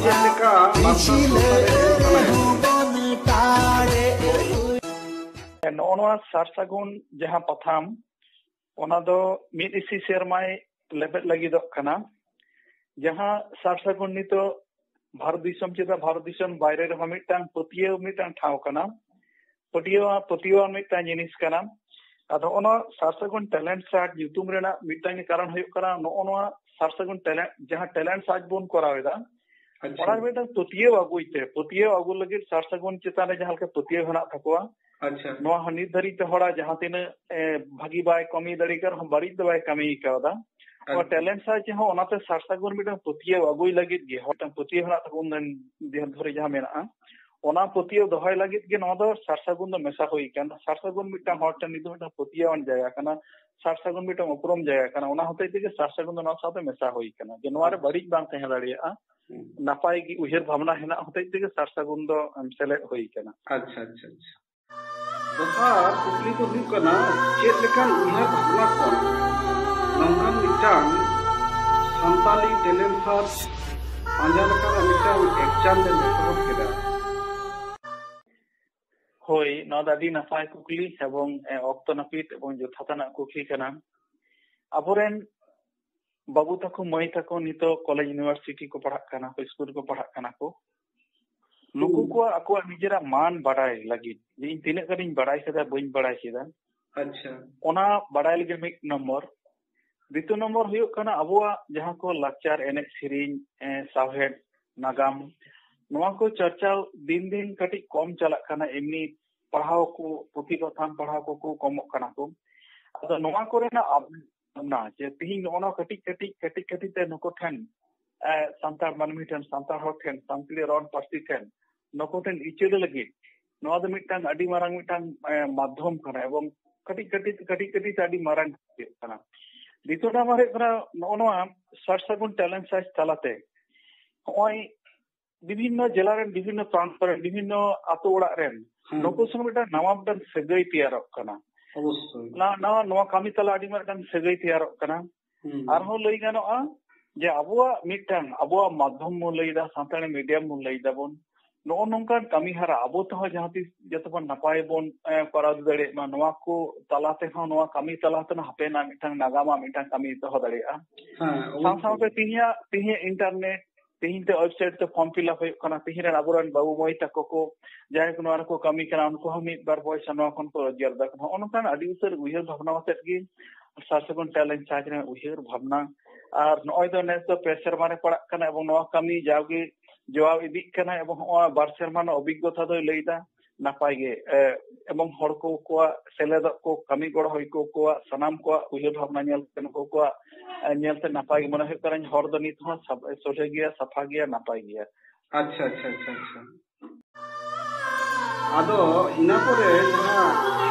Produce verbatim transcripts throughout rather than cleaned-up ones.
ᱪᱮᱫ ᱞᱮᱠᱟ ᱵᱟᱨᱛᱟ ᱥᱚᱨᱠᱟᱨ ᱮ ᱮᱢ ᱠᱟᱱᱟᱭ? ᱱᱚᱜᱼᱚ ᱱᱚᱣᱟ ᱥᱟᱨ ᱥᱟᱹᱜᱩᱱ ᱡᱟᱦᱟᱸ ᱯᱟᱛᱷᱟᱢ, ᱚᱱᱟ ᱫᱚ ᱢᱤᱫ ᱤᱥᱤ ᱥᱮᱨᱢᱟᱭ ᱞᱮᱵᱮᱫ ᱞᱟᱹᱜᱤᱫᱚᱜ ᱠᱟᱱᱟ᱾ ᱡᱟᱦᱟᱸ ᱥᱟᱨ ᱥᱟᱹᱜᱩᱱ ᱱᱤᱛᱚᱜ ᱵᱷᱟᱨᱚᱛ ᱫᱤᱥᱚᱢ ᱪᱮᱫᱟᱜ ᱵᱷᱟᱨᱚᱛ ᱫᱤᱥᱚᱢ ᱵᱟᱭᱨᱮ ᱨᱮᱦᱚᱸ ᱢᱤᱫᱴᱟᱝ ᱯᱟᱹᱛᱭᱟᱹᱣ ᱢᱤᱫᱴᱟᱝ ᱴᱷᱟᱶ ᱠᱟᱱᱟ, ᱯᱟᱹᱛᱭᱟᱹᱣ ᱯᱟᱹᱛᱭᱟᱹᱣᱟᱱ ᱢᱤᱫᱴᱟᱝ ᱡᱤᱱᱤᱥ ᱠᱟᱱᱟ᱾ ᱟᱫᱚ ᱚᱱᱟ ᱥᱟᱨ ᱥᱟᱹᱜᱩᱱ ᱴᱮᱞᱮᱱᱴ ᱥᱟᱨᱪ ᱧᱩᱛᱩᱢ ᱨᱮᱱᱟᱜ ᱢᱤᱫᱴᱟᱝ ᱜᱮ ᱠᱟᱨᱚᱱ ᱦᱩᱭᱩᱜ ᱠᱟᱱᱟ, ᱱᱚᱜᱼᱚ ᱱᱚᱣᱟ ᱥᱟᱨ ᱥᱟᱹᱜᱩᱱ ᱴᱮᱞᱮᱱᱴ, ᱡᱟᱦᱟᱸ ᱴᱮᱞᱮᱱᱴ ᱥᱟᱨᱪ ᱵᱚᱱ ᱠᱚᱨᱟᱣ ᱮᱫᱟ, ᱟᱪᱪᱷᱟ᱾ ᱚᱱᱟ ᱨᱮ ᱢᱤᱫᱴᱟᱝ ᱯᱟᱹᱛᱭᱟᱹᱣ ᱟᱹᱜᱩᱭ ᱛᱮ, ᱯᱟᱹᱛᱭᱟᱹᱣ ᱟᱹᱜᱩ ᱞᱟᱹᱜᱤᱫ ᱥᱟᱨ ᱥᱟᱹᱜᱩᱱ ᱪᱮᱛᱟᱱ ᱨᱮ ᱡᱟᱦᱟᱸ ᱞᱮᱠᱟ ᱯᱟᱹᱛᱭᱟᱹᱣ ᱦᱮᱱᱟᱜ ᱛᱟᱠᱚᱣᱟ, ᱟᱪᱪᱷᱟ᱾ ᱱᱚᱣᱟ ᱦᱚᱸ ᱱᱤᱛ ᱫᱷᱟᱹᱨᱤᱡ ᱛᱮ ᱦᱚᱲᱟᱜ ᱡᱟᱦᱟᱸ ᱛᱤᱱᱟᱹᱜ, ᱮ, ᱵᱷᱟᱹᱜᱤ ᱵᱟᱭ ᱠᱟᱹᱢᱤ ᱫᱟᱲᱮ ᱠᱟᱜ ᱨᱮᱦᱚᱸ ᱵᱟᱹᱲᱤᱡ ᱫᱚ ᱵᱟᱭ ᱠᱟᱹᱢᱤ ᱠᱟᱣᱫᱟ᱾ ᱚᱱᱟ ᱟᱪᱪᱷᱟ᱾ ᱴᱮᱞᱮᱱᱴ ᱥᱟᱨᱪ ᱦᱚᱸ ᱚᱱᱟᱛᱮ ᱥᱟᱨ ᱥᱟᱹᱜᱩᱱ ᱢᱤᱫᱴᱟᱝ ᱯᱟᱹᱛᱭᱟᱹᱣ ᱟᱹᱜᱩᱭ ᱞᱟᱹᱜᱤᱫ ᱜᱮ, ᱦᱚᱲ ᱴᱷᱮᱱ ᱯᱟᱹᱛᱭᱟᱹᱣ ᱦᱮᱱᱟᱜ ᱛᱟᱠᱚ ᱩᱱ ᱫᱤᱱ ᱫᱷᱚᱨᱮ ᱡᱟᱦᱟᱸ ᱢᱮᱱᱟᱜᱼᱟ, ᱚᱱᱟ ᱯᱟᱹᱛᱭᱟᱹᱣ ᱫᱚᱦᱚᱭ ᱞᱟᱹᱜᱤᱫ ᱜᱮ ᱱᱚᱣᱟ ᱫᱚ ᱥᱟᱨ ᱥᱟᱹᱜᱩᱱ ᱫᱚ ᱢᱮᱥᱟ ᱦᱩᱭ ᱠᱟᱱᱟ᱾ ᱥᱟᱨ ᱥᱟᱹᱜᱩᱱ ᱢᱤᱫᱴᱟᱝ ᱦᱚᱲ ᱴᱷᱮᱱ ᱱᱤᱛ ᱫᱚ ᱢᱤᱫᱴᱟᱝ ᱯᱟᱹᱛᱭᱟᱹᱣᱟᱱ ᱡᱟᱭᱜᱟ ᱠᱟᱱᱟ, ᱥᱟᱨ ᱥᱟᱹᱜᱩᱱ ᱢᱤᱫᱴᱟᱝ ᱩᱯᱨᱩᱢ ᱡᱟᱭᱜᱟ ᱠᱟᱱᱟ, ᱚᱱᱟ ᱦᱚᱛᱮᱡ ᱛᱮᱜᱮ ᱥᱟᱨ ᱥᱟᱹᱜᱩᱱ ᱫᱚ ᱱᱚᱣᱟ ᱥᱟᱶᱛᱮ ᱢᱮᱥᱟ ᱦᱩᱭ ᱠᱟᱱᱟ, ᱡᱮ ᱱᱚᱣᱟ ᱨᱮ ᱵᱟᱹᱲᱤᱡ ᱵᱟᱝ ᱛᱟᱦᱮᱸ ᱫᱟᱲᱮᱭᱟᱜᱼᱟ᱾ ᱦᱩᱸ᱾ ᱱᱟᱯᱟᱭ ᱜᱮ ᱩᱭᱦᱟᱹᱨ ᱵᱷᱟᱵᱽᱱᱟ ᱦᱮᱱᱟᱜ ᱦᱚᱛᱮᱡ ᱛᱮᱜᱮ ᱥᱟᱨ ᱥᱟᱹᱜᱩᱱ ᱫᱚ, ᱮᱢ, ᱥᱮᱞᱮᱫ ᱦᱩᱭ ᱠᱟᱱᱟ᱾ ᱟᱪᱪᱷᱟ, ᱟᱪᱪᱷᱟ, ᱟᱪᱪᱷᱟ᱾ ᱫᱚᱥᱟᱨ ᱠᱩᱠᱞᱤ ᱫᱚ ᱦᱩᱭᱩᱜ ᱠᱟᱱᱟ, ᱪᱮᱫ ᱞᱮᱠᱟᱱ ᱩᱭᱦᱟᱹᱨ ᱵᱷᱟᱵᱽᱱᱟ ᱠᱷᱚᱱ ᱱᱚᱝᱠᱟᱱ ᱢᱤᱫᱴᱟᱝ ᱥᱟᱱᱛᱟᱞᱤ ᱴᱮᱞᱮᱱᱴ ᱥᱟᱨᱪ ᱯᱟᱸᱡᱟ ᱞᱮᱠᱟᱱᱟᱜ ᱢᱤᱫᱴᱟᱝ ᱮᱠᱡᱟᱢ ᱵᱮᱱ ᱮᱛᱚᱦᱚᱵ ᱠᱮᱫᱟ? ᱦᱳᱭ, ᱱᱚᱣᱟ ᱫᱚ ᱟᱹᱰᱤ ᱱᱟᱯᱟᱭ ᱠᱩᱠᱞᱤ ᱮᱵᱚᱝ, ᱮ, ᱚᱠᱛᱚ ᱱᱟᱹᱯᱤᱛ ᱮᱵᱚᱝ ᱡᱚᱛᱷᱟᱛ ᱟᱱᱟᱜ ᱠᱩᱠᱞᱤ ᱠᱟᱱᱟ᱾ ᱟᱵᱚᱨᱮᱱ ᱵᱟᱹᱵᱩ ᱛᱟᱠᱚ, ᱢᱟᱹᱭ ᱛᱟᱠᱚ ᱱᱤᱛᱚᱜ ᱠᱚᱞᱮᱡᱽ ᱤᱭᱩᱱᱤᱵᱷᱟᱨᱥᱤᱴᱤ ᱠᱚ ᱯᱟᱲᱦᱟᱜ ᱠᱟᱱᱟ ᱠᱚ, ᱥᱠᱩᱞ ᱨᱮᱠᱚ ᱯᱟᱲᱦᱟᱜ ᱠᱟᱱᱟ ᱠᱚ, ᱱᱩᱠᱩ ᱦᱩᱸ᱾ ᱠᱚᱣᱟᱜ ᱟᱠᱚᱣᱟᱜ ᱱᱤᱡᱮᱨᱟᱜ ᱢᱟᱱ ᱵᱟᱰᱟᱭ ᱞᱟᱹᱜᱤᱫ, ᱡᱮ ᱤᱧ ᱛᱤᱱᱟᱹᱜ ᱜᱟᱱᱤᱧ ᱵᱟᱰᱟᱭ ᱠᱮᱫᱟ, ᱵᱟᱹᱧ ᱵᱟᱰᱟᱭ ᱠᱮᱫᱟ, ᱟᱪᱪᱷᱟ᱾ ᱚᱱᱟ ᱵᱟᱰᱟᱭ ᱞᱟᱹᱜᱤᱫ ᱢᱤᱫ ᱱᱚᱢᱵᱚᱨ᱾ ᱫᱤᱛᱤᱭᱚ ᱱᱚᱢᱵᱚᱨ ᱦᱩᱭᱩᱜ ᱠᱟᱱᱟ ᱟᱵᱚᱣᱟᱜ ᱡᱟᱦᱟᱸ ᱠᱚ ᱞᱟᱠᱪᱟᱨ, ᱮᱱᱮᱡ ᱥᱮᱨᱮᱧ, ᱮ, ᱥᱟᱶᱦᱮᱫ, ᱱᱟᱜᱟᱢ, ᱱᱚᱣᱟ ᱠᱚ ᱪᱟᱨᱪᱟᱣ ᱫᱤᱱ ᱫᱤᱱ ᱠᱟᱹᱴᱤᱡ ᱠᱚᱢ ᱪᱟᱞᱟᱜ ᱠᱟᱱᱟ᱾ ᱮᱢᱱᱤ ᱯᱟᱲᱦᱟᱣ ᱠᱚ, ᱯᱩᱛᱷᱤ ᱯᱟᱛᱷᱟᱢ ᱯᱟᱲᱦᱟᱣ ᱠᱚᱠᱚ ᱠᱚᱢᱚᱜ ᱠᱟᱱᱟ ᱠᱚ᱾ ᱟᱫᱚ ᱱᱚᱣᱟ ᱠᱚᱨᱮᱱᱟᱜ ᱟᱵ-, ᱵᱷᱟᱵᱽᱱᱟ ᱡᱮ ᱛᱤᱦᱤᱧ ᱱᱚᱜᱼᱚ ᱱᱚᱣᱟ ᱠᱟᱹᱴᱤᱡ ᱠᱟᱹᱴᱤᱡ, ᱠᱟᱹᱴᱤᱡ ᱠᱟᱹᱴᱤᱡ ᱛᱮ ᱱᱩᱠᱩ ᱴᱷᱮᱱ, ᱮ, ᱥᱟᱱᱛᱟᱲ ᱢᱟᱹᱱᱢᱤ ᱴᱷᱮᱱ, ᱥᱟᱱᱛᱟᱲ ᱦᱚᱲ ᱴᱷᱮᱱ, ᱥᱟᱱᱛᱟᱲᱤ ᱨᱚᱲ ᱯᱟᱹᱨᱥᱤ ᱴᱷᱮᱱ ᱱᱩᱠᱩ ᱴᱷᱮᱱ ᱩᱪᱟᱹᱲ ᱞᱟᱹᱜᱤᱫ ᱱᱚᱣᱟ ᱫᱚ ᱢᱤᱫᱴᱟᱝ ᱟᱹᱰᱤ ᱢᱟᱨᱟᱝ ᱢᱤᱫᱴᱟᱝ, ᱮ, ᱢᱟᱫᱽᱫᱷᱚᱢ ᱠᱟᱱᱟ ᱮᱵᱚᱝ ᱠᱟᱹᱴᱤᱡ ᱠᱟᱹᱴᱤᱡ, ᱠᱟᱹᱴᱤᱡ ᱠᱟᱹᱴᱤᱡ ᱛᱮ ᱟᱹᱰᱤ ᱢᱟᱨᱟᱝ ᱦᱩᱭᱩᱜ ᱠᱟᱱᱟ᱾ ᱫᱤᱛᱤᱭᱚ ᱱᱟᱢᱵᱟᱨ ᱦᱩᱭᱩᱜ ᱠᱟᱱᱟ ᱱᱚᱜᱼᱚ ᱱᱚᱣᱟ ᱥᱟᱨ ᱥᱟᱹᱜᱩᱱ ᱴᱮᱞᱮᱱᱴ ᱥᱟᱨᱪ ᱛᱟᱞᱟᱛᱮ ᱱᱚᱜᱼᱚᱭ ᱵᱤᱵᱷᱤᱱᱱᱚ ᱡᱮᱞᱟ ᱨᱮᱱ, ᱵᱤᱵᱷᱤᱱᱱᱚ ᱯᱨᱟᱱᱛᱚ ᱨᱮᱱ, ᱵᱤᱵᱷᱤᱱᱱᱚ ᱟᱛᱳ ᱚᱲᱟᱜ ᱨᱮᱱ ᱦᱮᱸ᱾ ᱱᱩᱠᱩ ᱥᱚᱸᱜᱮ ᱢᱤᱫᱴᱟᱝ ᱱᱟᱣᱟ ᱢᱤᱫᱴᱟᱝ ᱥᱟᱹᱜᱟᱹᱭ ᱛᱮᱭᱟᱨᱚᱜ ᱠᱟᱱᱟ᱾ ᱚᱵᱚᱥᱥᱳᱭ᱾ ᱱᱟᱣᱟ, ᱱᱟᱣᱟ, ᱱᱚᱣᱟ ᱠᱟᱹᱢᱤ ᱛᱟᱞᱟ ᱟᱹᱰᱤ ᱢᱟᱨᱟᱝ ᱢᱤᱫᱴᱟᱝ ᱥᱟᱹᱜᱟᱹᱭ ᱛᱮᱭᱟᱨᱚᱜ ᱠᱟᱱᱟ᱾ ᱦᱩᱸ᱾ ᱟᱨᱦᱚᱸ ᱞᱟᱹᱭ ᱜᱟᱱᱚᱜᱼᱟ, ᱡᱮ ᱟᱵᱚᱣᱟᱜ ᱢᱤᱫᱴᱟᱝ, ᱟᱵᱚᱣᱟᱜ ᱢᱟᱫᱽᱫᱷᱚᱢ ᱵᱚᱱ ᱞᱟᱹᱭ ᱮᱫᱟ, ᱥᱟᱱᱛᱟᱲᱤ ᱢᱤᱰᱤᱭᱟᱢ ᱵᱚᱱ ᱞᱟᱹᱭ ᱫᱟᱵᱚᱱ, ᱱᱚᱜᱼᱚ ᱱᱚᱝᱠᱟᱱ ᱠᱟᱹᱢᱤ ᱦᱚᱨᱟ ᱟᱵᱚ ᱛᱮᱦᱚᱸ ᱡᱟᱦᱟᱸ ᱛᱤᱥ ᱡᱟᱛᱮ ᱵᱚᱱ ᱱᱟᱯᱟᱭ ᱵᱚᱱ, ᱮ, ᱠᱚᱨᱟᱣ ᱤᱫᱤ ᱫᱟᱲᱮᱭᱟᱜ ᱢᱟ, ᱱᱚᱣᱟ ᱠᱚ ᱛᱟᱞᱟ ᱛᱮᱦᱚᱸ, ᱱᱚᱣᱟ ᱠᱟᱹᱢᱤ ᱛᱟᱞᱟ ᱛᱮᱦᱚᱸ ᱦᱟᱯᱮᱱᱟᱜ ᱢᱤᱫᱴᱟᱝ ᱱᱟᱜᱟᱢᱟᱜ ᱢᱤᱫᱴᱟᱝ ᱠᱟᱹᱢᱤ ᱫᱚᱦᱚ ᱫᱟᱲᱮᱭᱟᱜᱼᱟ᱾ ᱦᱮᱸ, ᱥᱟᱶ ᱚᱵᱚᱥᱥᱳᱭ᱾ ᱥᱟᱶᱛᱮ ᱛᱤᱦᱤᱧᱟᱜ, ᱛᱤᱦᱤᱧ ᱤᱱᱴᱟᱨᱱᱮᱴ, ᱛᱤᱦᱤᱧ ᱛᱮ ᱳᱭᱮᱵᱥᱟᱭᱤᱴ ᱛᱮ ᱯᱷᱚᱨᱢ ᱯᱷᱤᱞᱟᱯ ᱦᱩᱭᱩᱜ ᱠᱟᱱᱟ, ᱛᱤᱦᱤᱧ ᱨᱮᱱ ᱟᱵᱚᱨᱮᱱ ᱵᱟᱹᱵᱩ ᱢᱟᱹᱭ ᱛᱟᱠᱚ ᱠᱚ ᱡᱟᱦᱟᱸᱭ ᱠᱚ ᱱᱚᱣᱟ ᱨᱮᱠᱚ ᱠᱟᱹᱢᱤ ᱠᱟᱱᱟ, ᱩᱱᱠᱩ ᱦᱚᱸ ᱢᱤᱫ ᱵᱟᱨ ᱯᱚᱭᱥᱟ ᱱᱚᱣᱟ ᱠᱷᱚᱱ ᱠᱚ ᱨᱳᱡᱽᱜᱟᱨ ᱫᱟ᱾ ᱱᱚᱜᱼᱚ ᱱᱚᱝᱠᱟᱱ ᱟᱹᱰᱤ ᱩᱛᱟᱹᱨ ᱩᱭᱦᱟᱹᱨ ᱵᱷᱟᱵᱽᱱᱟ ᱟᱛᱮᱫ ᱜᱮ ᱥᱟᱨ ᱥᱟᱹᱜᱩᱱ ᱴᱮᱞᱮᱱᱴ ᱥᱟᱨᱪ ᱨᱮᱱᱟᱜ ᱩᱭᱦᱟᱹᱨ ᱵᱷᱟᱵᱽᱱᱟ᱾ ᱟᱨ ᱱᱚᱜᱼᱚᱭ ᱫᱚ ᱱᱮᱥ ᱫᱚ ᱯᱮ ᱥᱮᱨᱢᱟ ᱨᱮ ᱯᱟᱲᱟᱜ ᱠᱟᱱᱟ ᱮᱵᱚᱝ ᱱᱚᱣᱟ ᱠᱟᱹᱢᱤ ᱡᱟᱣᱜᱮ ᱡᱚᱣᱟᱣ ᱤᱫᱤᱜ ᱠᱟᱱᱟ ᱮᱵᱚᱝ ᱱᱚᱣᱟ ᱵᱟᱨ ᱥᱮᱨᱢᱟ ᱨᱮᱱᱟᱜ ᱚᱵᱷᱤᱜᱽᱜᱚᱛᱟ ᱫᱚᱭ ᱞᱟᱹᱭ ᱮᱫᱟ ᱱᱟᱯᱟᱭ ᱜᱮ, ᱮ, ᱮᱵᱚᱝ ᱦᱚᱲ ᱠᱚ ᱠᱚᱣᱟᱜ ᱥᱮᱞᱮᱫᱚᱜ ᱠᱚ, ᱠᱟᱹᱢᱤ ᱜᱚᱲᱚ ᱦᱩᱭ ᱠᱚ ᱠᱚᱣᱟᱜ, ᱥᱟᱱᱟᱢ ᱠᱚᱣᱟᱜ ᱩᱭᱦᱟᱹᱨ ᱵᱷᱟᱵᱽᱱᱟ ᱧᱮᱞ ᱛᱮ ᱱᱩᱠᱩ ᱠᱚᱣᱟᱜ, ᱮ, ᱧᱮᱞ ᱛᱮ ᱱᱟᱯᱟᱭ ᱜᱮ ᱢᱚᱱᱮ ᱦᱩᱭᱩᱜ ᱠᱟᱱᱟ᱾ ᱦᱚᱨ ᱫᱚ ᱱᱤᱛ ᱦᱚᱸ ᱥᱟᱯ-, ᱥᱚᱡᱷᱮ ᱜᱮᱭᱟ, ᱥᱟᱯᱷᱟ ᱜᱮᱭᱟ, ᱱᱟᱯᱟᱭ ᱜᱮᱭᱟ᱾ ᱟᱪᱪᱷᱟ, ᱟᱪᱪᱷᱟ, ᱟᱪᱪᱷᱟ, ᱟᱪᱪᱷᱟ᱾ ᱟᱫᱚ ᱤᱱᱟᱹ ᱯᱚᱨᱮ ᱡᱟᱦᱟᱸ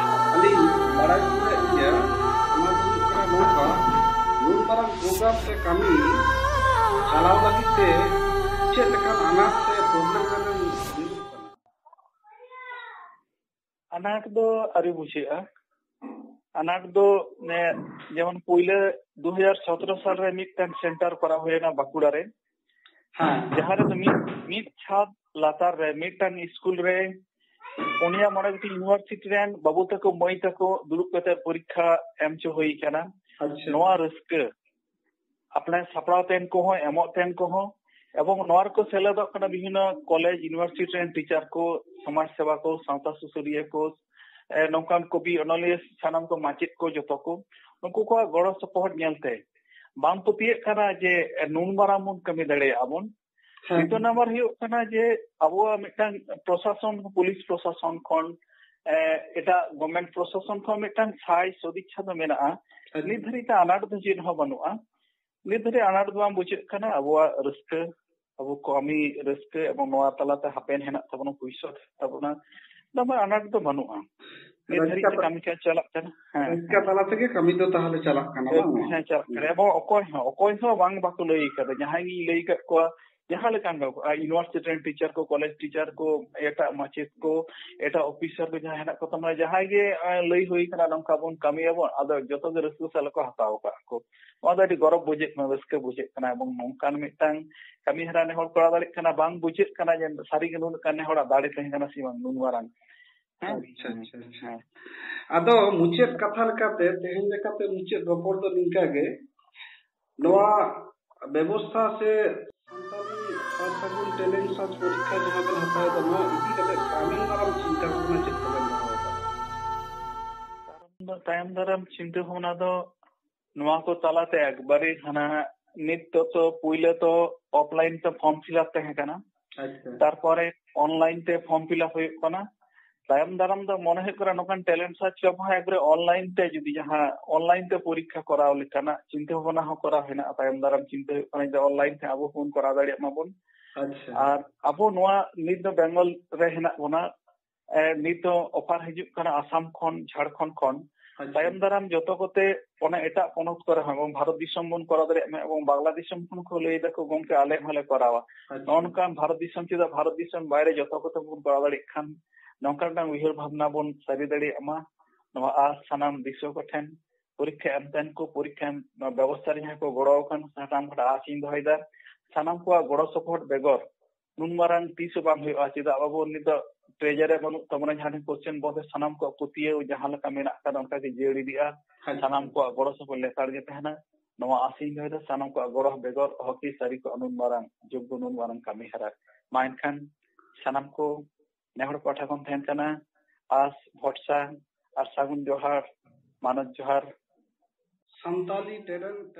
ᱟᱹᱞᱤᱧ ᱵᱟᱲᱟᱭ ᱥᱟᱱᱟᱭᱮᱫ ᱞᱤᱧᱟ, ᱚᱱᱟ ᱫᱚ ᱦᱩᱭᱩᱜ ᱠᱟᱱᱟ ᱱᱚᱝᱠᱟ, ᱱᱩᱱ ᱢᱟᱨᱟᱝ ᱯᱨᱳᱜᱨᱟᱢ ᱥᱮ ᱠᱟᱹᱢᱤ ᱪᱟᱞᱟᱣ ᱞᱟᱹᱜᱤᱫ ᱛᱮ ᱪᱮᱫ ᱞᱮᱠᱟᱱ ᱟᱱᱟᱴ ᱥᱮ ᱯᱨᱚᱵᱞᱮᱢ ᱨᱮᱵᱮᱱ ᱧᱩᱨᱩᱜ ᱠᱟᱱᱟ? ᱟᱱᱟᱴ ᱫᱚ ᱟᱹᱣᱨᱤ ᱵᱩᱡᱷᱟᱹᱜᱼᱟ᱾ ᱟᱱᱟᱴ ᱫᱚ, ᱮ, ᱡᱮᱢᱚᱱ ᱯᱳᱭᱞᱳ ᱫᱩ ᱦᱟᱡᱟᱨ ᱥᱚᱛᱨᱚ ᱥᱟᱞ ᱨᱮ ᱢᱤᱫᱴᱟᱝ ᱥᱮᱱᱴᱟᱨ ᱠᱚᱨᱟᱣ ᱦᱩᱭ ᱞᱮᱱᱟ ᱵᱟᱸᱠᱩᱲᱟ ᱨᱮ, ᱦᱮᱸ᱾ ᱡᱟᱦᱟᱸ ᱨᱮᱫᱚ ᱢᱤᱫ, ᱢᱤᱫ ᱪᱷᱟᱫᱽ ᱞᱟᱛᱟᱨ ᱨᱮ ᱢᱤᱫᱴᱟᱝ ᱥᱠᱩᱞ ᱨᱮ ᱯᱩᱱᱭᱟ ᱢᱚᱬᱮ ᱜᱚᱴᱮᱡ ᱤᱭᱩᱱᱤᱵᱷᱟᱨᱥᱤᱴᱤ ᱨᱮᱱ ᱵᱟᱹᱵᱩ ᱛᱟᱠᱚ ᱢᱟᱹᱭ ᱛᱟᱠᱚ ᱫᱩᱲᱩᱵ ᱠᱟᱛᱮ ᱯᱚᱨᱤᱠᱠᱷᱟ ᱮᱢ ᱦᱚᱪᱚ ᱦᱩᱭ ᱠᱟᱱᱟ᱾ ᱟᱪᱪᱷᱟ᱾ ᱱᱚᱣᱟ ᱨᱟᱹᱥᱠᱟᱹ ᱟᱯᱱᱟᱨ ᱥᱟᱯᱲᱟᱣ ᱛᱮᱱ ᱠᱚᱦᱚᱸ, ᱮᱢᱚᱜ ᱛᱮᱱ ᱠᱚᱦᱚᱸ, ᱮᱵᱚᱝ ᱱᱚᱣᱟ ᱨᱮᱠᱚ ᱥᱮᱞᱮᱫᱚᱜ ᱠᱟᱱᱟ ᱵᱤᱵᱷᱤᱱᱱᱚ ᱠᱚᱞᱮᱡᱽ, ᱤᱭᱩᱱᱤᱵᱷᱟᱨᱥᱤᱴᱤ ᱨᱮᱱ ᱴᱤᱪᱟᱨ ᱠᱚ, ᱥᱚᱢᱟᱡᱽ ᱥᱮᱵᱟ ᱠᱚ, ᱥᱟᱶᱛᱟ ᱥᱩᱥᱟᱹᱨᱤᱭᱟᱹ ᱠᱚ, ᱮ, ᱱᱚᱝᱠᱟᱱ ᱠᱚᱵᱤ, ᱚᱱᱚᱞᱤᱭᱟᱹ, ᱥᱟᱱᱟᱢ ᱠᱚ ᱢᱟᱪᱮᱫ ᱠᱚ ᱡᱚᱛᱚ ᱠᱚ, ᱱᱩᱠᱩ ᱠᱚᱣᱟᱜ ᱜᱚᱲᱚ ᱥᱚᱯᱚᱦᱚᱫ ᱧᱮᱞᱛᱮ ᱵᱟᱝ ᱯᱟᱹᱛᱭᱟᱹᱜ ᱠᱟᱱᱟ ᱡᱮ, ᱮ, ᱱᱩᱱ ᱢᱟᱨᱟᱝ ᱵᱚᱱ ᱠᱟᱹᱢᱤ ᱫᱟᱲᱮᱭᱟᱜᱼᱟ ᱵᱚᱱ᱾ ᱦᱮᱸ᱾ ᱫᱤᱛᱤᱭᱚ ᱱᱟᱢᱵᱟᱨ ᱦᱩᱭᱩᱜ ᱠᱟᱱᱟ ᱡᱮ ᱟᱵᱚᱣᱟᱜ ᱢᱤᱫᱴᱟᱝ ᱯᱨᱚᱥᱟᱥᱚᱱ, ᱯᱩᱞᱤᱥ ᱯᱨᱚᱥᱟᱥᱚᱱ ᱠᱷᱚᱱ, ᱮ, ᱮᱴᱟᱜ ᱜᱚᱵᱷᱢᱮᱱᱴ ᱯᱨᱚᱥᱟᱥᱚᱱ ᱠᱷᱚᱱ ᱢᱤᱫᱴᱟᱝ ᱥᱟᱭ ᱥᱚᱫᱤᱪᱪᱷᱟ ᱫᱚ ᱢᱮᱱᱟᱜᱼᱟ᱾ ᱟᱪᱪᱷᱟ᱾ ᱱᱤᱛ ᱫᱷᱟᱹᱨᱤᱡ ᱛᱮ ᱟᱱᱟᱴ ᱫᱚ ᱪᱮᱫ ᱦᱚᱸ ᱵᱟᱹᱱᱩᱜᱼᱟ᱾ ᱱᱤᱛ ᱫᱷᱟᱹᱨᱤᱡ ᱟᱱᱟᱴ ᱫᱚ ᱵᱟᱝ ᱵᱩᱡᱷᱟᱹᱜ ᱠᱟᱱᱟ᱾ ᱟᱵᱚᱣᱟᱜ ᱨᱟᱹᱥᱠᱟᱹ, ᱟᱵᱚ ᱠᱟᱹᱢᱤ ᱨᱟᱹᱥᱠᱟᱹ ᱮᱵᱚᱝ ᱱᱚᱣᱟ ᱛᱟᱞᱟᱛᱮ ᱦᱟᱯᱮᱱ ᱦᱮᱱᱟᱜ ᱛᱟᱵᱚᱱᱟ, ᱵᱷᱚᱵᱤᱥᱥᱚᱛ ᱦᱮᱱᱟᱜ ᱛᱟᱵᱚᱱᱟ, ᱱᱚᱣᱟ ᱟᱱᱟᱴ ᱫᱚ ᱵᱟᱹᱱᱩᱜᱼᱟ᱾ ᱱᱤᱛ ᱫᱷᱟᱹᱨᱤᱡ ᱛᱮ ᱠᱟᱹᱢᱤ ᱠᱟᱡᱽ ᱪᱟᱞᱟᱜ ᱠᱟᱱᱟ᱾ ᱦᱮᱸ, ᱨᱟᱹᱥᱠᱟᱹ ᱦᱮᱸ᱾ ᱛᱟᱞᱟ ᱛᱮᱜᱮ ᱠᱟᱹᱢᱤ ᱫᱚ ᱛᱟᱦᱚᱞᱮ ᱪᱟᱞᱟᱜ ᱠᱟᱱᱟ, ᱵᱟᱝ? ᱦᱮᱸ, ᱪᱟᱞᱟᱜ ᱠᱟᱱᱟ᱾ ᱮᱵᱚᱝ ᱚᱠᱚᱭ ᱦᱚᱸ, ᱚᱠᱚᱭ ᱦᱚᱸ ᱵᱟᱝ ᱵᱟᱠᱚ ᱞᱟᱹᱭ ᱠᱟᱫᱟ᱾ ᱡᱟᱦᱟᱸᱭ ᱜᱤᱧ ᱞᱟᱹᱭ ᱠᱟᱫ ᱠᱚᱣᱟ, ᱡᱟᱦᱟᱸ ᱞᱮᱠᱟᱱ ᱜᱮ, ᱟᱨ ᱤᱭᱩᱱᱤᱵᱷᱟᱨᱥᱤᱴᱤ ᱨᱮᱱ ᱴᱤᱪᱟᱨ ᱠᱚ, ᱠᱚᱞᱮᱡᱽ ᱴᱤᱪᱟᱨ ᱠᱚ, ᱮᱴᱟᱜ ᱢᱟᱪᱮᱫ ᱠᱚ, ᱮᱴᱟᱜ ᱚᱯᱷᱤᱥᱟᱨ ᱠᱚ ᱡᱟᱦᱟᱸᱭ ᱦᱮᱱᱟᱜ ᱠᱚ ᱛᱟᱵᱚᱱᱟ, ᱡᱟᱦᱟᱸᱭ ᱜᱮ, ᱮ, ᱞᱟᱹᱭ ᱦᱩᱭ ᱠᱟᱱᱟ ᱱᱚᱝᱠᱟ ᱵᱚᱱ ᱠᱟᱹᱢᱤᱭᱟᱵᱚᱱ, ᱟᱫᱚ ᱡᱚᱛᱚ ᱜᱮ ᱨᱟᱹᱥᱠᱟᱹ ᱥᱟᱞᱟᱜ ᱠᱚ ᱦᱟᱛᱟᱣ ᱟᱠᱟᱫ ᱠᱚ᱾ ᱱᱚᱣᱟ ᱫᱚ ᱟᱹᱰᱤ ᱜᱚᱨᱚᱵᱽ ᱵᱩᱡᱷᱟᱹᱜ ᱠᱟᱱᱟ, ᱨᱟᱹᱥᱠᱟᱹ ᱵᱩᱡᱷᱟᱹᱜ ᱠᱟᱱᱟ᱾ ᱮᱵᱚᱝ ᱱᱚᱝᱠᱟᱱ ᱢᱤᱫᱴᱟᱝ ᱠᱟᱹᱢᱤ ᱦᱚᱨᱟ ᱱᱮ ᱦᱚᱲ ᱠᱚᱨᱟᱣ ᱫᱟᱲᱮᱭᱟᱜ ᱠᱟᱱᱟ, ᱵᱟᱝ ᱵᱩᱡᱷᱟᱹᱜ ᱠᱟᱱᱟ ᱡᱮ ᱥᱟᱹᱨᱤ ᱜᱮ ᱱᱩᱱᱟᱹᱜ ᱜᱟᱱ ᱱᱮ ᱦᱚᱲᱟᱜ ᱫᱟᱲᱮ ᱛᱟᱦᱮᱸ ᱠᱟᱱᱟ ᱥᱮ ᱵᱟᱝ ᱱᱩᱱ ᱢᱟᱨᱟᱝ᱾ ᱦᱮᱸ? ᱟᱪᱪᱷᱟ, ᱟᱪᱪᱷᱟ, ᱟᱪᱪᱷᱟ᱾ ᱦᱮᱸ᱾ ᱟᱫᱚ ᱢᱩᱪᱟᱹᱫ ᱠᱟᱛᱷᱟ ᱞᱮᱠᱟᱛᱮ, ᱛᱮᱦᱮᱧ ᱞᱮᱠᱟᱛᱮ ᱢᱩᱪᱟᱹᱫ ᱨᱚᱯᱚᱲ ᱫᱚ ᱱᱤᱝᱠᱟ ᱜᱮ, ᱱᱚᱣᱟ ᱵᱮᱵᱚᱥᱛᱷᱟ ᱥᱮ ᱥᱟᱱᱛᱟᱲᱤ ᱥᱟᱨ ᱥᱟᱹᱜᱩᱱ ᱴᱮᱞᱮᱱᱴ ᱥᱟᱨᱪ ᱯᱚᱨᱤᱠᱠᱷᱟ ᱡᱟᱦᱟᱸ ᱵᱮᱱ ᱦᱟᱛᱟᱣ ᱮᱫᱟ, ᱱᱚᱣᱟ ᱤᱫᱤ ᱠᱟᱛᱮ ᱛᱟᱭᱚᱢ ᱫᱟᱨᱟᱢ ᱪᱤᱱᱛᱟᱹ ᱵᱷᱟᱵᱽᱱᱟ ᱪᱮᱫ ᱠᱚᱵᱮᱱ ᱫᱚᱦᱚ ᱟᱠᱟᱫᱟ? ᱛᱟᱭᱚᱢ ᱫᱟᱨᱟᱢ ᱪᱤᱱᱛᱟᱹ ᱵᱷᱟᱵᱽᱱᱟ ᱫᱚ ᱱᱚᱣᱟ ᱠᱚ ᱛᱟᱞᱟᱛᱮ ᱮᱠᱵᱟᱨᱮ ᱦᱟᱱᱟ ᱱᱤᱛ ᱫᱚ ᱛᱚ ᱯᱩᱭᱞᱟᱹ ᱛᱚ offline ᱛᱮ form fill up ᱛᱟᱦᱮᱸ ᱠᱟᱱᱟ, ᱟᱪᱪᱷᱟ᱾ ᱛᱟᱨᱯᱚᱨᱮ online ᱛᱮ form fill up ᱦᱩᱭᱩᱜ ᱠᱟᱱᱟ᱾ ᱛᱟᱭᱚᱢ ᱫᱟᱨᱟᱢ ᱫᱚ ᱢᱚᱱᱮ ᱦᱩᱭᱩᱜ ᱠᱟᱱᱟ ᱱᱚᱝᱠᱟᱱ ᱴᱮᱞᱮᱱᱴ ᱥᱟᱨᱪ ᱡᱚᱵ ᱦᱚᱸ ᱮᱠᱵᱟᱨᱮ online ᱛᱮ ᱡᱩᱫᱤ ᱡᱟᱦᱟᱸ online ᱛᱮ ᱯᱚᱨᱤᱠᱠᱷᱟ ᱠᱚᱨᱟᱣ ᱞᱮᱠᱟᱱᱟᱜ ᱪᱤᱱᱛᱟᱹ ᱵᱷᱟᱵᱽᱱᱟ ᱦᱚᱸ ᱠᱚᱨᱟᱣ ᱦᱮᱱᱟᱜᱼᱟ᱾ ᱛᱟᱭᱚᱢ ᱫᱟᱨᱟᱢ ᱪᱤᱱᱛᱟᱹ ᱦᱩᱭᱩᱜ ᱠᱟᱱᱟ ᱡᱮ online ᱛᱮ ᱟᱵᱚ ᱵᱚᱱ ᱠᱚᱨᱟᱣ ᱫᱟᱲᱮᱭᱟᱜ ᱢᱟᱵᱚᱱ᱾ ᱟᱪᱪᱷᱟ᱾ ᱟᱨ ᱟᱵᱚ ᱱᱚᱣᱟ ᱱᱤᱛ ᱫᱚ ᱵᱮᱝᱜᱚᱞ ᱨᱮ ᱦᱮᱱᱟᱜ ᱵᱚᱱᱟ, ᱮ, ᱱᱤᱛ ᱫᱚ offer ᱦᱤᱡᱩᱜ ᱠᱟᱱᱟ ᱟᱥᱟᱢ ᱠᱷᱚᱱ, ᱡᱷᱟᱲᱠᱷᱚᱸᱰ ᱠᱷᱚᱱ᱾ ᱟᱪᱪᱷᱟ᱾ ᱛᱟᱭᱚᱢ ᱫᱟᱨᱟᱢ ᱡᱚᱛᱚ ᱠᱚᱛᱮ ᱚᱱᱟ ᱮᱴᱟᱜ ᱯᱚᱱᱚᱛ ᱠᱚᱨᱮ ᱦᱚᱸ ᱮᱵᱚᱝ ᱵᱷᱟᱨᱚᱛ ᱫᱤᱥᱚᱢ ᱵᱚᱱ ᱠᱚᱨᱟᱣ ᱫᱟᱲᱮᱭᱟᱜ ᱢᱟ, ᱮᱵᱚᱝ ᱵᱟᱝᱞᱟ ᱫᱤᱥᱚᱢ ᱠᱷᱚᱱ ᱠᱚ ᱞᱟᱹᱭ ᱫᱟᱠᱚ, "ᱜᱚᱢᱠᱮ, ᱟᱞᱮ ᱦᱚᱸᱞᱮ ᱠᱚᱨᱟᱣᱟ᱾" ᱟᱪᱪᱷᱟ᱾ ᱱᱚᱜᱼᱚ ᱱᱚᱝᱠᱟᱱ ᱵᱷᱟᱨᱚᱛ ᱫᱤᱥᱚᱢ ᱪᱮᱫᱟᱜ ᱵᱷᱟᱨᱚᱛ ᱫᱤᱥᱚᱢ ᱵᱟᱭᱨᱮ ᱡᱚᱛᱚ ᱠᱚᱛᱮ ᱵᱚᱱ ᱠᱚᱨᱟᱣ ᱫᱟᱲᱮᱭᱟᱜ ᱠᱷᱟᱱ ᱱᱚᱝᱠᱟ ᱢᱤᱫᱴᱟᱝ ᱩᱭᱦᱟᱹᱨ ᱵᱷᱟᱵᱽᱱᱟ ᱵᱚᱱ ᱥᱟᱹᱨᱤ ᱫᱟᱲᱮᱭᱟᱜ ᱢᱟ᱾ ᱱᱚᱣᱟ ᱟᱥ ᱥᱟᱱᱟᱢ ᱫᱤᱥᱩᱣᱟᱹ ᱠᱚᱴᱷᱮᱱ, ᱯᱚᱨᱤᱠᱠᱷᱟ ᱮᱢ ᱛᱟᱦᱮᱱ ᱠᱚ, ᱯᱚᱨᱤᱠᱠᱷᱟ ᱮᱢ ᱱᱚᱣᱟ ᱵᱮᱵᱚᱥᱛᱷᱟ ᱨᱮ ᱡᱟᱦᱟᱸᱭ ᱠᱚ ᱜᱚᱲᱚ ᱟᱠᱟᱱ, ᱥᱟᱱᱟᱢ ᱠᱚᱴᱷᱮᱱ ᱟᱥ ᱤᱧ ᱫᱚᱦᱚᱭᱮᱫᱟ, ᱥᱟᱱᱟᱢ ᱠᱚᱣᱟᱜ ᱜᱚᱲᱚ ᱥᱚᱯᱚᱦᱚᱫ ᱵᱮᱜᱚᱨ ᱱᱩᱱ ᱢᱟᱨᱟᱝ ᱛᱤᱥ ᱦᱚᱸ ᱵᱟᱝ ᱦᱩᱭᱩᱜᱼᱟ᱾ ᱪᱮᱫᱟᱜ ᱟᱵᱚ ᱱᱤᱛᱚᱜ ᱴᱨᱮᱡᱟᱨ ᱨᱮ ᱵᱟᱹᱱᱩᱜ ᱛᱟᱵᱚᱱᱟ, ᱡᱟᱦᱟᱸ ᱴᱷᱮᱱ ᱠᱚᱥᱪᱮᱱ ᱵᱚᱱᱫᱷ ᱨᱮ ᱥᱟᱱᱟᱢ ᱠᱚᱣᱟᱜ ᱯᱟᱹᱛᱭᱟᱹᱣ ᱡᱟᱦᱟᱸ ᱞᱮᱠᱟ ᱢᱮᱱᱟᱜ ᱟᱠᱟᱫᱟ ᱚᱱᱠᱟ ᱜᱮ ᱡᱤᱭᱟᱹᱲ ᱤᱫᱤᱜᱼᱟ᱾ ᱟᱪᱪᱷᱟ᱾ ᱥᱟᱱᱟᱢ ᱠᱚᱣᱟᱜ ᱜᱚᱲᱚ ᱥᱚᱯᱚᱦᱚᱫ ᱞᱮᱛᱟᱲ ᱜᱮ ᱛᱟᱦᱮᱱᱟ, ᱱᱚᱣᱟ ᱟᱥ ᱤᱧ ᱫᱚᱦᱚᱭᱮᱫᱟ᱾ ᱥᱟᱱᱟᱢ ᱠᱚᱣᱟᱜ ᱜᱚᱲᱚ ᱵᱮᱜᱚᱨ ᱦᱚᱸᱠᱤ ᱥᱟᱹᱨᱤ ᱠᱚᱜᱼᱟ ᱱᱩᱱ ᱢᱟᱨᱟᱝ ᱡᱳᱜᱽᱜᱚ, ᱱᱩᱱ ᱢᱟᱨᱟᱝ ᱠᱟᱹᱢᱤ ᱦᱚᱨᱟ? ᱢᱟ ᱮᱱᱠᱷᱟᱱ ᱥᱟᱱᱟᱢ ᱠᱚ ᱱᱮ ᱦᱚᱲ ᱯᱟᱦᱴᱟ ᱠᱷᱚᱱ ᱛᱟᱦᱮᱱ ᱠᱟᱱᱟ ᱟᱥ, ᱵᱷᱚᱨᱥᱟ ᱟᱨ ᱥᱟᱹᱜᱩᱱ ᱡᱚᱦᱟᱨ, ᱢᱟᱱᱚᱛ ᱡᱚᱦᱟᱨ᱾ ᱥᱟᱱᱛᱟᱞᱤ ᱴᱮᱞᱮᱱᱴ